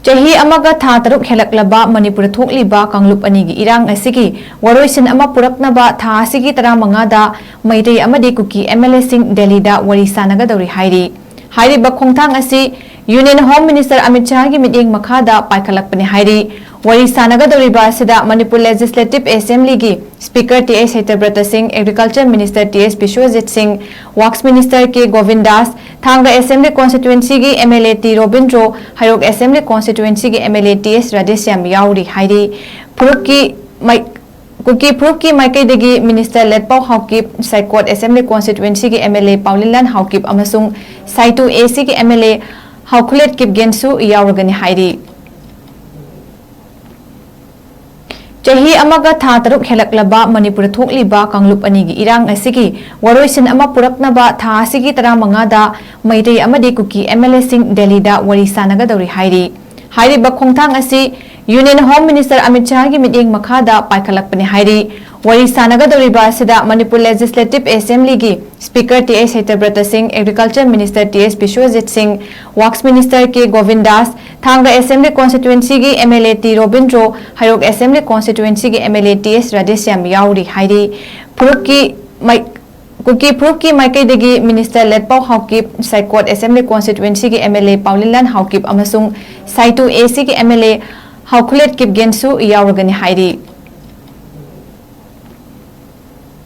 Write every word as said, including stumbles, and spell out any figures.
ꯆꯍꯤ ꯑꯃꯒ ꯊꯥ ꯇꯔꯨꯛ ꯍꯦꯜꯂꯛꯂꯕ ꯃꯅꯤꯄꯨꯔꯗ ꯊꯣꯛꯂꯤꯕ ꯀꯥꯡꯂꯨꯞ ꯑꯅꯤꯒꯤ ꯏꯔꯥꯡ ꯑꯁꯤꯒꯤ ꯋꯥꯔꯣꯏꯁꯤꯟ ꯑꯃ ꯄꯨꯔꯛꯅꯕ ꯊꯥ ꯑꯁꯤꯒꯤ ꯇꯔꯥꯃꯉꯥꯗ ꯃꯩꯇꯩ ꯑꯃꯗꯤ ꯀꯨꯀꯤ MLAꯁꯤꯡ ꯗꯦꯜꯂꯤꯗ ꯋꯥꯔꯤ ꯁꯥꯟꯅꯒꯗꯧꯔꯤ ꯍꯥꯏꯔꯤ꯫ ꯍꯥꯏꯔꯤꯕ ꯈꯣꯡꯊꯥꯡ ꯑꯁꯤ Union Home Minister ꯑꯃꯤꯠ ꯁꯍꯥꯒꯤ ꯃꯤꯠꯌꯦꯡ ꯃꯈꯥꯗ ꯄꯥꯏꯈꯠꯂꯛꯄꯅꯤ ꯍꯥꯏꯔꯤ꯫ ꯋꯥꯔꯤ ꯁꯥꯟꯅꯒꯗꯧꯔꯤꯕ ꯑꯁꯤꯗ Manipur Legislative Assemblyꯒꯤ Speaker T H ꯁꯇ꯭ꯌꯕ꯭ꯔꯇ ꯁꯤꯡ, Agriculture Minister T S Biswajit ꯁꯤꯡ, Works Minister K ꯒꯣꯕꯤꯟꯗꯥꯁ, ꯊꯥꯡꯒ Assembly Constituencyꯒꯤ MLA T ꯔꯣꯕꯤꯟꯗ꯭ꯔꯣ, ꯍꯩꯔꯣꯛ Assembly Constituencyꯒꯤ MLA T S Radheshyam ꯌꯥꯎꯔꯤ ꯍꯥꯏꯔꯤ꯫ ꯐꯨꯔꯨꯞꯀꯤ ꯃꯥꯏ-, ꯀꯨꯀꯤ ꯐꯨꯔꯨꯞꯀꯤ ꯃꯥꯏꯀꯩꯗꯒꯤ Minister ꯂꯦꯠꯄꯥꯎ Haokip, ꯁꯥꯏꯀꯣꯠ Assembly Constituencyꯒꯤ MLA ꯄꯥꯎꯂꯤꯟꯂꯥꯜ Haokip ꯑꯃꯁꯨꯡ ꯁꯥꯏꯇꯨ ACꯒꯤ MLA ꯍꯥꯎꯈꯨꯂꯦꯠ ꯀꯤꯞꯒꯦꯟꯁꯨ ꯌꯥꯎꯔꯒꯅꯤ ꯍꯥꯏꯔꯤ꯫ ꯆꯍꯤ ꯑꯃꯒ ꯊꯥ ꯇꯔꯨꯛ ꯍꯦꯜꯂꯛꯂꯕ ꯃꯅꯤꯄꯨꯔꯗ ꯊꯣꯛꯂꯤꯕ ꯀꯥꯡꯂꯨꯞ ꯑꯅꯤꯒꯤ ꯏꯔꯥꯡ ꯑꯁꯤꯒꯤ ꯋꯥꯔꯣꯏꯁꯤꯟ ꯑꯃ ꯄꯨꯔꯛꯅꯕ ꯊꯥ ꯑꯁꯤꯒꯤ ꯇꯔꯥꯃꯉꯥꯗ ꯃꯩꯇꯩ ꯑꯃꯗꯤ ꯀꯨꯀꯤ MLAꯁꯤꯡ ꯗꯦꯜꯂꯤꯗ ꯋꯥꯔꯤ ꯁꯥꯟꯅꯒꯗꯧꯔꯤ ꯍꯥꯏꯔꯤ꯫ ꯍꯥꯏꯔꯤꯕ ꯈꯣꯡꯊꯥꯡ ꯑꯁꯤ Union Home Minister ꯑꯃꯤꯠ ꯁꯍꯥꯒꯤ ꯃꯤꯠꯌꯦꯡ ꯃꯈꯥꯗ ꯄꯥꯏꯈꯠꯂꯛꯄꯅꯤ ꯍꯥꯏꯔꯤ꯫ ꯋꯥꯔꯤ ꯁꯥꯟꯅꯒꯗꯧꯔꯤꯕ ꯑꯁꯤꯗ Manipur Legislative Assemblyꯒꯤ Speaker T H ꯁꯇ꯭ꯌꯕ꯭ꯔꯇ ꯁꯤꯡ, Agriculture Minister T S Biswajit ꯁꯤꯡ, Works Minister K ꯒꯣꯕꯤꯟꯗꯥꯁ, ꯊꯥꯡꯒ Assembly Constituencyꯒꯤ MLA T ꯔꯣꯕꯤꯟꯗ꯭ꯔꯣ, ꯍꯩꯔꯣꯛ Assembly Constituencyꯒꯤ MLA T S Radheshyam ꯌꯥꯎꯔꯤ ꯍꯥꯏꯔꯤ꯫ ꯐꯨꯔꯨꯞꯀꯤ ꯃꯥꯏ-, ꯀꯨꯀꯤ ꯐꯨꯔꯨꯞꯀꯤ ꯃꯥꯏꯀꯩꯗꯒꯤ Minister ꯂꯦꯠꯄꯥꯎ Haokip, ꯁꯥꯏꯀꯣꯠ Assembly Constituencyꯒꯤ MLA ꯄꯥꯎꯂꯤꯟꯂꯥꯜ Haokip ꯑꯃꯁꯨꯡ ꯁꯥꯏꯇꯨ ACꯒꯤ MLA ꯍꯥꯎꯈꯨꯂꯦꯠ ꯀꯤꯞꯒꯦꯟꯁꯨ ꯌꯥꯎꯔꯒꯅꯤ ꯍꯥꯏꯔꯤ꯫